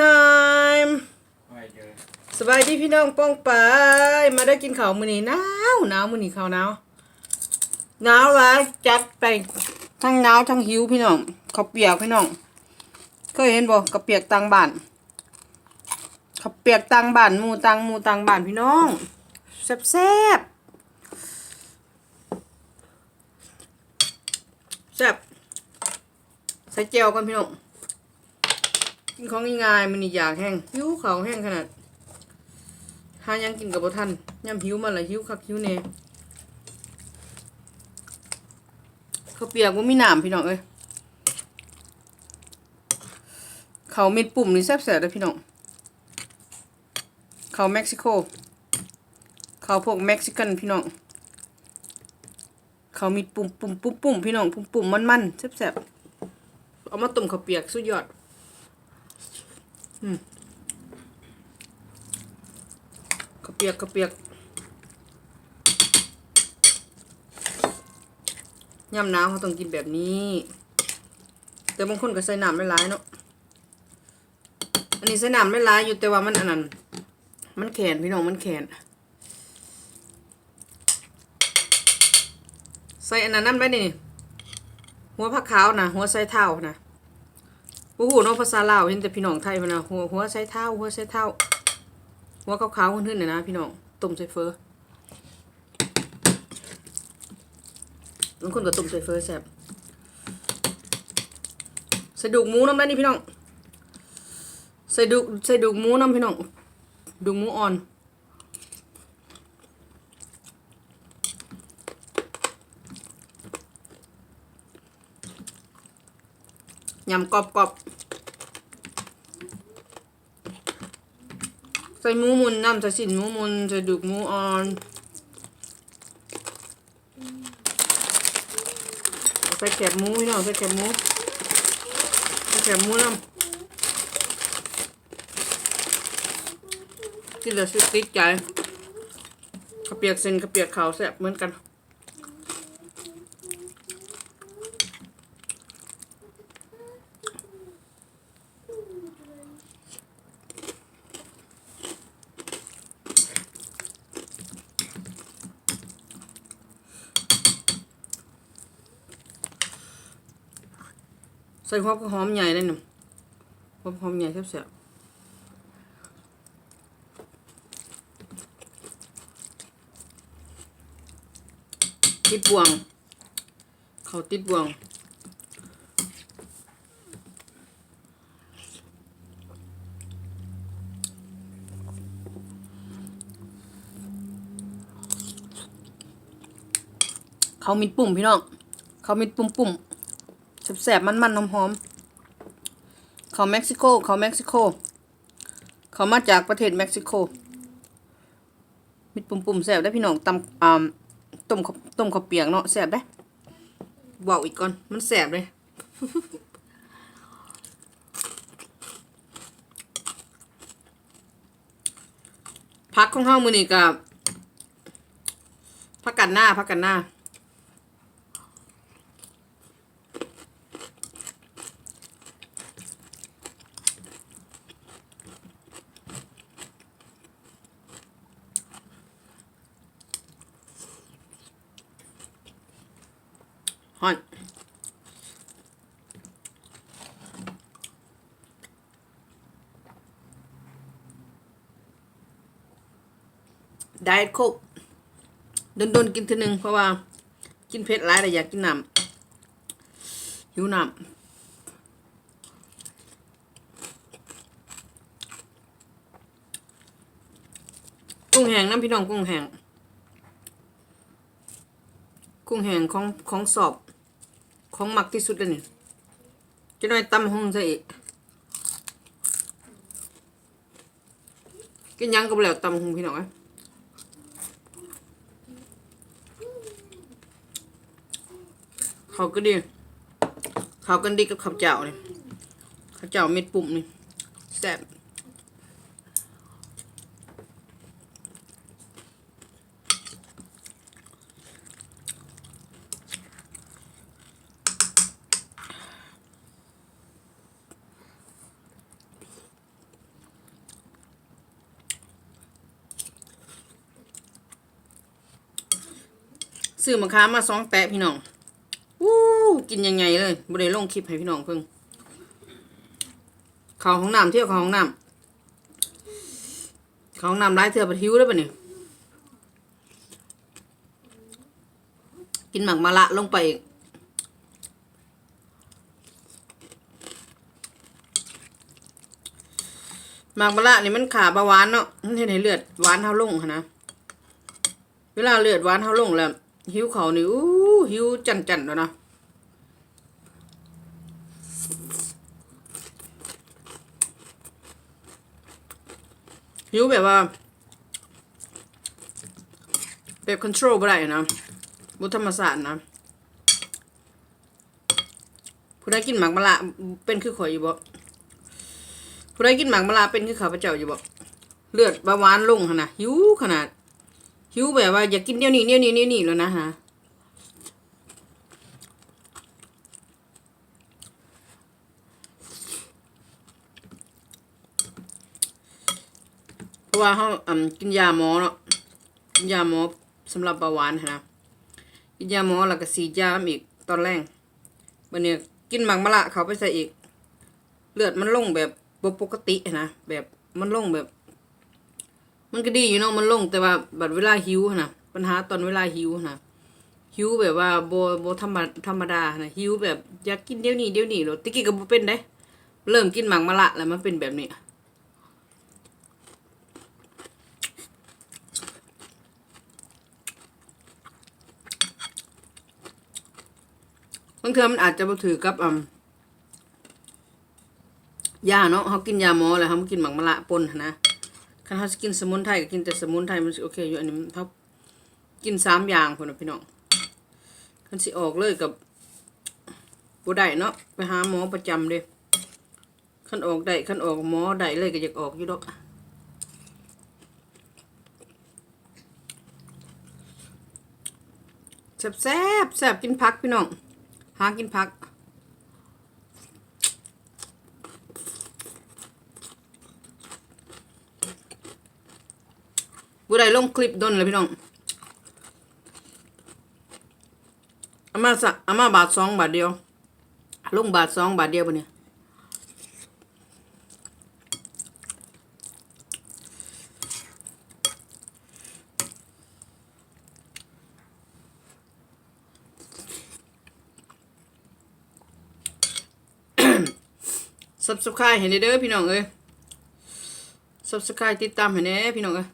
Time ສະບາຍດີພີ່ນ້ອງປ້ອງປາຍ ມາເດີກິນເຂົ້າມື້ນີ້ ໜາວ ໜາວ ມື້ນີ້ເຂົ້າໜາວ ໜາວຫຼາຍ ຈັດໄປ ທັງໜາວທັງຫິວພີ່ນ້ອງ ເຂົ້າປຽກພີ່ນ້ອງ ເຄີຍເຫັນບໍ່ ເຂົ້າປຽກຕ່າງບ້ານ ເຂົ້າປຽກຕ່າງບ້ານ ໝູ່ຕ່າງ ໝູ່ຕ່າງບ້ານພີ່ນ້ອງ ແຊບໆ ແຊບ ໃສ່ແຈ່ວກ່ອນພີ່ນ້ອງ ກິນຂອງງ່າຍໆ ມື້ນີ້ຢາກແຮງ ຫິວເຂົ້າແຮງຂະໜາດ ຫາຫຍັງກິນກໍບໍ່ທັນ ຍາມຫິວມາລະຫິວຄັກຫິວແນ່ ເຂົ້າປຽກບໍ່ມີນ້ຳພີ່ນ້ອງເອີຍ ເຂົ້າເມັດປຸ້ມນີ້ແຊບໆເດີພີ່ນ້ອງ ເຂົ້າເມັກຊິໂກ ເຂົ້າພວກເມັກຊິກັນພີ່ນ້ອງ ເຂົ້າມີປຸ້ມໆ ປຸ້ມໆ ພີ່ນ້ອງ ປຸ້ມໆ ມັນໆ ແຊບໆ ເອົາມາຕົ້ມເຂົ້າປຽກ ສຸດຍອດ ອືມ ເຂົ້າປຽກ ເຂົ້າປຽກ ຍາມໜາວເຮົາຕ້ອງກິນແບບນີ້ ແຕ່ບາງຄົນກໍໃສ່ນ້ຳຫຼາຍໆ ເນາະ ອັນນີ້ໃສ່ນ້ຳຫຼາຍໆ ຢູ່ ແຕ່ວ່າມັນອັນນັ້ນ ມັນແຂນພີ່ນ້ອງ ມັນແຂນ ໃສ່ອັນນັ້ນນຳໄດ້ນີ້ ຫົວຜັກຂາວນະ ຫົວໄຊເທົານະ ບໍ່ຮູ້ເນາະ ພາສາລາວ ເຫັນແຕ່ພີ່ນ້ອງໄທເພິ່ນວ່າ ຫົວ ຫົວໄຊເທົາ ຫົວໄຊເທົາ ຫົວຂາວໆ ຫຶນໆ ຫັ້ນນະ ພີ່ນ້ອງ ຕົ້ມໃສ່ເຝີ ບາງຄົນກໍຕົ້ມໃສ່ເຝີແຊບ ໃສ່ດູກໝູນຳໄດ້ນີ້ພີ່ນ້ອງ ໃສ່ດູກ ໃສ່ດູກໝູນຳພີ່ນ້ອງ ດູກໝູອ່ອນ ຍຳກອບໆ ໃສ່ໝູໝຸ່ນນຳ ໃສ່ຊີ້ນໝູໝຸ່ນ ໃສ່ດູກໝູອ່ອນ ໃສ່ແຄບໝູພີ່ນ້ອງ ໃສ່ແຄບໝູ ໃສ່ແຄບໝູນຳ ກິນແລ້ວຊິຕິດໃຈ ເຂົ້າປຽກເສັ້ນ ເຂົ້າປຽກເຂົ້າແຊບເໝືອນກັນ. ໃສ່ຫົວຜັກຫອມໃຫຍ່ໄດ້ນຳ ຫົວຜັກຫອມໃຫຍ່ແຊບໆ. ຕິດບ່ວງ ເຂົ້າຕິດບ່ວງ ເຂົ້າມິດປຸ້ມພີ່ນ້ອງ ເຂົ້າມິດປຸ້ມໆ ແຊບໆ ມັນໆ ຫອມໆ ເຂົ້າເມັກຊິໂກ ເຂົ້າເມັກຊິໂກ ເຂົ້າມາຈາກປະເທດເມັກຊິໂກ. ມິດປຸ້ມໆ ແຊບເດ້ພີ່ນ້ອງ ຕຳ ອ່າ ຕົ້ມເຂົ້າ ຕົ້ມເຂົ້າປຽກເນາະ ແຊບເດ້ ເວົ້າອີກກ່ອນ ມັນແຊບເດ້. ຜັກຂອງເຮົາມື້ນີ້ກະ ຜັກກາດນາ ຜັກກາດນາ. ຮ້ອນ. ໄດເອັດໂຄກ ດົນໆ ກິນເທື່ອໜຶ່ງ ເພາະວ່າກິນເຜັດຫຼາຍແລ້ວຢາກກິນນ້ຳ ຫິວນ້ຳ. ກຸ້ງແຫ້ງນຳພີ່ນ້ອງ ກຸ້ງແຫ້ງ ກຸ້ງແຫ້ງຂອງ ຂອງຊອບ ຂອງມັກທີ່ສຸດເລີຍນີ້ ຈັກໜ້ອຍຕຳຫຸ່ງໃສ່ອີກ ກິນຫຍັງກໍບໍ່ແລ້ວຕຳຫຸ່ງພີ່ນ້ອງເອີຍ. ເຂົ້າກໍດີ ເຂົ້າກັນດີກັບເຂົ້າເຈົ້ານີ້ ເຂົ້າເຈົ້າເມັດປຸ້ມນີ້ ແຊບ. ອ ຊື້ໝາກຂາມມາສອງແຕະພີ່ນ້ອງ. ອູ້ ກິນໃຫຍ່ໆເລີຍ ບໍ່ໄດ້ລົງຄລິບໃຫ້ພີ່ນ້ອງເບິ່ງ. ເຂົ້າຫ້ອງນ້ຳ ທ່ຽວເຂົ້າຫ້ອງນ້ຳ ເຂົ້າຫ້ອງນ້ຳຫຼາຍເທື່ອ ບັດຫິວເດີບັດນີ້. ກິນໝາກມະລະລົງໄປອີກ. ໝາກມະລະນີ້ມັນຂ້າເບົາຫວານເນາະ ມັນເຮັດໃຫ້ເລືອດຫວານເຮົາລົງຫັ້ນນະ. ເວລາເລືອດຫວານເຮົາລົງແລ້ວ ຫິວເຂົ້ານີ້ ອູ້ ຫິວຈັ້ນໆໂລດນະ. ຫິວແບບວ່າ ແບບຄອນໂທຣນບໍ່ໄດ້ນະ ບໍ່ທຳມະຊາດນະ. ຜູ້ໃດກິນໝາກມະລະເປັນຄືຂ້ອຍຢູ່ບໍ່? ຜູ້ໃດກິນໝາກມະລະເປັນຄືຂ້າພະເຈົ້າຢູ່ບໍ່? ເລືອດເບົາຫວານລົງຫັ້ນນະ ຫິວຂະໜາດ ຫິວແບບວ່າຢາກກິນແນວນີ້ ແນວນີ້ ແນວນີ້ໂລດນະ. ເພາະວ່າເຮົາ ອັ່ນ ກິນຢາໝໍເນາະ ກິນຢາໝໍສຳລັບເບົາຫວານຫັ້ນນະ ກິນຢາໝໍແລ້ວກໍສີດຢານຳອີກຕອນແລງ. ບັດນີ້ກິນໝາກມະລະເຂົ້າໄປໃສ່ອີກ ເລືອດມັນລົງແບບບໍ່ປົກກະຕິຫັ້ນນະ ແບບມັນລົງແບບ ມັນກໍດີຢູ່ເນາະ ມັນລົງ ແຕ່ວ່າບັດເວລາຫິວຫັ້ນນະ ບັນຫາຕອນເວລາຫິວຫັ້ນນະ ຫິວແບບວ່າບໍ່ ບໍ່ທຳມະ ທຳມະດາຫັ້ນນະ ຫິວແບບຢາກກິນດຽວນີ້ ດຽວນີ້ໂລດ. ແຕ່ກີ້ກໍບໍ່ເປັນເດ້ ເລີ່ມກິນໝາກມະລະແລ້ວມັນເປັນແບບນີ້. ບາງເທື່ອມັນອາດຈະບໍ່ຖືກກັບ ອັ່ນ ຢາເນາະ ເຮົາກິນຢາໝໍແລ້ວເຮົາມາກິນໝາກມະລະປົນຫັ້ນນະ. ຄັນເຮົາຊິກິນສະໝຸນໄພກໍກິນແຕ່ສະໝຸນໄພ ມັນຊິໂອເຄຢູ່. ອັນນີ້ເຮົາກິນສາມຢ່າງພຸ້ນນະພີ່ນ້ອງ. ຄັນຊິອອກເລີຍກໍບໍ່ໄດ້ເນາະ ໄປຫາໝໍປະຈຳເດ້. ຄັນອອກໄດ້ ຄັນອອກໝໍໄດ້ເລີຍກໍຢາກອອກຢູ່ດອກ. ແຊບໆ ແຊບ ກິນຜັກພີ່ນ້ອງ ຫາກິນຜັກ. ບໍ່ໄດ້ລົງຄລິບດົນແລ້ວພີ່ນ້ອງ ເອົາມາສະ ເອົາມາບາດສອງບາດດຽວ ລົງບາດສອງບາດດຽວບັດນີ້. ຊັບສະໄຄຣບ໌ ໃຫ້ແດ່ເດີພີ່ນ້ອງເອີຍ ຊັບສະໄຄຣບ໌ ຕິດຕາມໃຫ້ແດ່ພີ່ນ້ອງເອີຍ.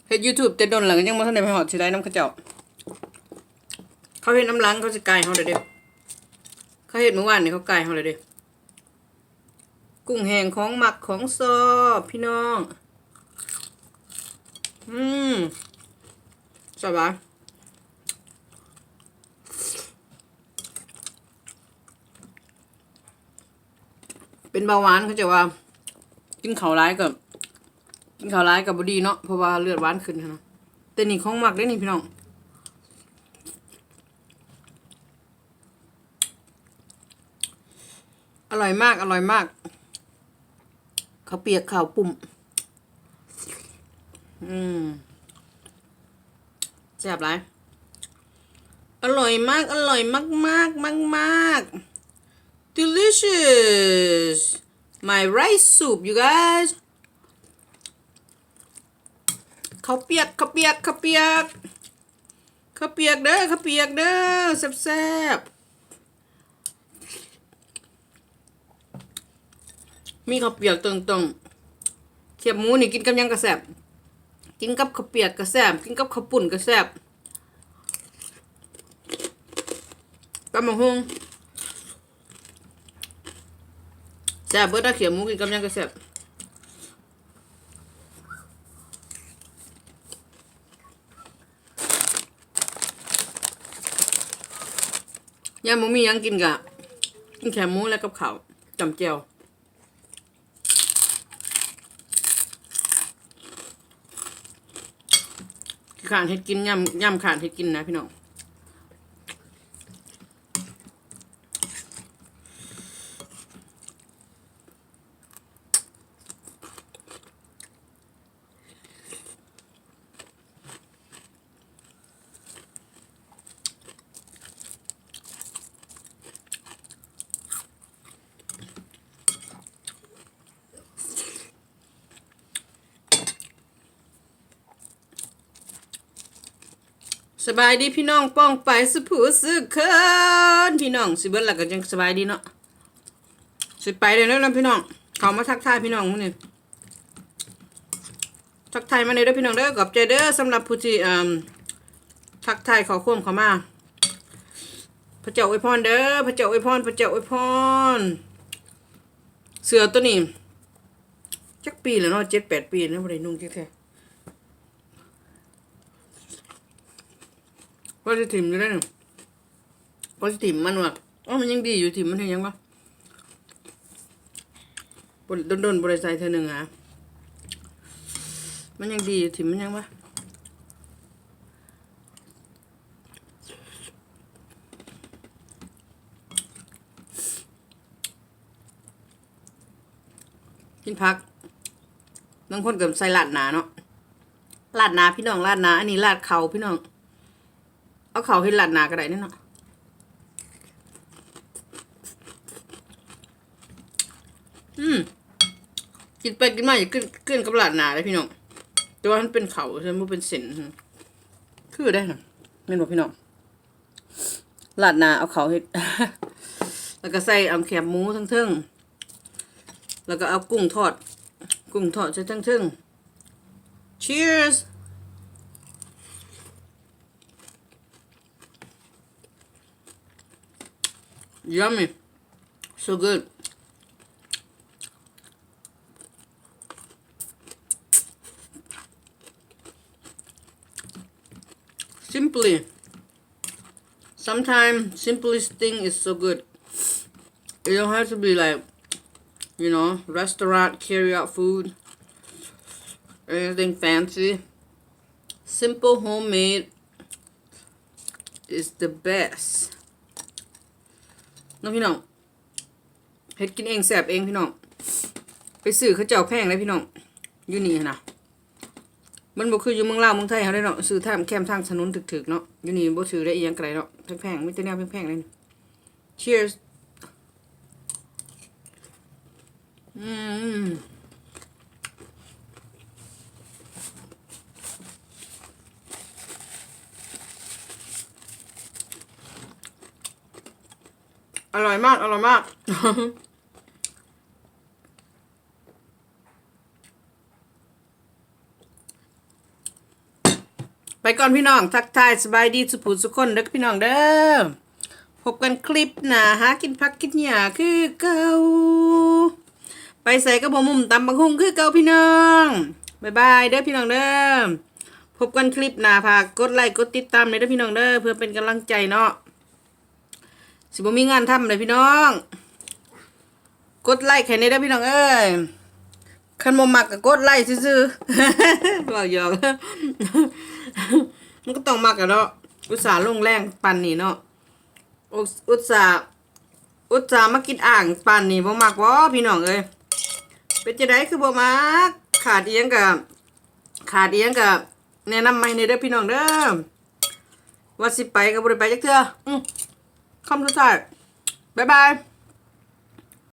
ເຮັດຢູທູບແຕ່ດົນແລ້ວ ກໍຍັງບໍ່ທັນໄດ້ໄປຮອດຊິໄດ້ນຳເຂົາເຈົ້າ. ເຂົາເຮັດນຳຫຼັງ ເຂົາຊິກ່າຍເຮົາແລ້ວເດ້ ເຂົາເຮັດມື້ວານນີ້ ເຂົາກ່າຍເຮົາແລ້ວເດ້. ກຸ້ງແຫ້ງຂອງມັກຂອງຊອບພີ່ນ້ອງ. ອືມ ສະບາຍ. ເປັນເບົາຫວານ ເຂົາເຈົ້າວ່າກິນເຂົ້າຫຼາຍກໍ ກິນເຂົ້າຫຼາຍກໍບໍ່ດີເນາະ ເພາະວ່າເລືອດຫວານຂຶ້ນຫັ້ນນະ. ແຕ່ນີ້ຂອງມັກເດ້ນີ້ພີ່ນ້ອງ. ອະຮ່ອຍມາກ ອະຮ່ອຍມາກ ເຂົ້າປຽກເຂົ້າປຸ້ມ. ອືມ ແຊບຫຼາຍ ອະຮ່ອຍມາກ ອະຮ່ອຍມາກໆ ມາກໆ. Delicious. My rice soup, you guys. ເຂົ້າປຽກ ເຂົ້າປຽກ ເຂົ້າປຽກ ເຂົ້າປຽກເດີ ເຂົ້າປຽກເດີ ແຊບໆ. ມີເຂົ້າປຽກເຕີງໆ. ແຄບໝູນີ້ກິນກັບຫຍັງກໍແຊບ ກິນກັບເຂົ້າປຽກກໍແຊບ ກິນກັບເຂົ້າປຸ້ນກໍແຊບ ຕຳບັກຫຸ່ງ ແຊບເບິດນະ. ແຄບໝູກິນກັບຫຍັງກໍແຊບ. ຍາມບໍ່ມີຫຍັງກິນກະກິນແຄບໝູແລະກັບເຂົ້າ ຈ້ຳແຈ່ວ. ຂ້ານເຮັດກິນ ຍາມ ຍາມຂ້ານເຮັດກິນນະພີ່ນ້ອງ. ແ ສະບາຍດີພີ່ນ້ອງປ້ອງປາຍສຸຜູ້ສຸຄົນ ພີ່ນ້ອງ ຊິເບິດແລ້ວກໍຍັງສະບາຍດີເນາະ ຊິໄປແລ້ວເນາະພີ່ນ້ອງ ເຂົ້າມາທັກທາຍພີ່ນ້ອງມື້ນີ້ ທັກທາຍມາແດ່ເດີພີ່ນ້ອງເດີ ຂອບໃຈເດີ ສຳລັບຜູ້ທີ່ ເອີ່ມ ທັກທາຍຂໍ້ຄວາມເຂົ້າມາ ພະເຈົ້າອວຍພອນເດີ ພະເຈົ້າອວຍພອນ ພະເຈົ້າອວຍພອນ ເສື້ອໂຕນີ້ ຈັກປີແລ້ວເນາະ ເຈັດແປດປີແລ້ວບໍ່ໄດ້ນຸ່ງຈັກເທື່ອ ວ່າຊິຖິ້ມຢູ່ເດ້ນີ້ ວ່າຊິຖິ້ມມັນວ່າ ເອົ້າ ມັນຍັງດີຢູ່ ຖິ້ມມັນເຮັດຫຍັງວະ ບໍ່ ດົນໆບໍ່ໄດ້ໃສ່ເທື່ອໜຶ່ງຫາ ມັນຍັງດີຢູ່ ຖິ້ມມັນຫຍັງວະ. ກິນຜັກ ບາງຄົນກໍໃສ່ລາດໜ້າເນາະ ລາດໜ້າພີ່ນ້ອງ ລາດໜ້າ ອັນນີ້ລາດເຂົ້າພີ່ນ້ອງ ເອົາເຂົ້າເຮັດລາດໜ້າກໍໄດ້ເດ້ເນາະ ອືມ ກິນໄປກິນມາຢາກກິນ ກິນກັບລາດໜ້າເດ້ພີ່ນ້ອງ ແຕ່ວ່າມັນເປັນເຂົ້າ ບໍ່ເປັນເສັ້ນ ຄືໄດ້ນະ ແມ່ນບໍ່ພີ່ນ້ອງ? ລາດໜ້າເອົາເຂົ້າເຮັດ ແລ້ວກໍໃສ່ ເອົາແຄບໝູເທິງໆ ແລ້ວກໍເອົາກຸ້ງທອດ ກຸ້ງທອດໃສ່ເທິງໆ Cheers. Yummy. So good. Simply. Sometimes simplest thing is so good. It don't have to be like, you know, restaurant, carry out food, anything fancy. Simple homemade is the best. ເນາະພີ່ນ້ອງ. ເຮັດກິນເອງແຊບເອງພີ່ນ້ອງ ໄປຊື້ເຂົາເຈົ້າແພງເດ້ພີ່ນ້ອງ ຢູ່ນີ້ຫັ້ນນະ ມັນບໍ່ຄືຢູ່ເມືອງລາວເມືອງໄທເຮົາເດ້ເນາະ ຊື້ຕາມແຄມທາງຖະໜົນຖືກໆເນາະ ຢູ່ນີ້ບໍ່ຖືກເດ້ ອີ່ຫຍັງກໍໄດ້ເນາະ ແພງໆ ມີແຕ່ແນວແພງໆເດ້ Cheers. ອືມ ອະລ່ອຍມາກ ອະລ່ອຍມາກ ໄປກ່ອນພີ່ນ້ອງ ທັກທາຍສະບາຍດີສຸຜູ້ສຸຄົນເດີພີ່ນ້ອງເດີ ພົບກັນຄລິບໜ້າ ຫາກິນຜັກກິນຫຍ້າຄືເກົ່າ ໄປໃສກໍບໍ່ມຸມຕຳບັກຫຸ່ງຄືເກົ່າພີ່ນ້ອງ ບາຍບາຍເດີພີ່ນ້ອງເດີ ພົບກັນຄລິບໜ້າ ຝາກກົດໄລກົດຕິດຕາມແດ່ເດີພີ່ນ້ອງເດີ ເພື່ອເປັນກຳລັງໃຈເນາະ. ຊິບໍ່ມີງານທຳເດ້ພີ່ນ້ອງ ກົດໄລໃຫ້ແດ່ເດີພີ່ນ້ອງເອີຍ ຄັນບໍ່ມັກກໍກົດໄລຊື່ໆ ເວົ້າຫຍອກ ມັນກໍຕ້ອງມັກແຫຼະເນາະ ອຸດສ່າລົງແຮງປານນີ້ເນາະ ອຸດ ອຸດສ່າ ອຸດສ່າມາກິນອ່າງປານນີ້ ບໍ່ມັກບໍ່ພີ່ນ້ອງເອີຍ ເປັນຈັ່ງໃດຄືບໍ່ມັກ ຂາດອີ່ຫຍັງກະ ຂາດອີ່ຫຍັງກະແນະນຳມາໃຫ້ແດ່ເດີພີ່ນ້ອງເດີ. ວ່າຊິໄປກໍບໍ່ໄດ້ໄປຈັກເທື່ອ ອືມ ຄຳສຸດທ້າຍ ບາຍບາຍ.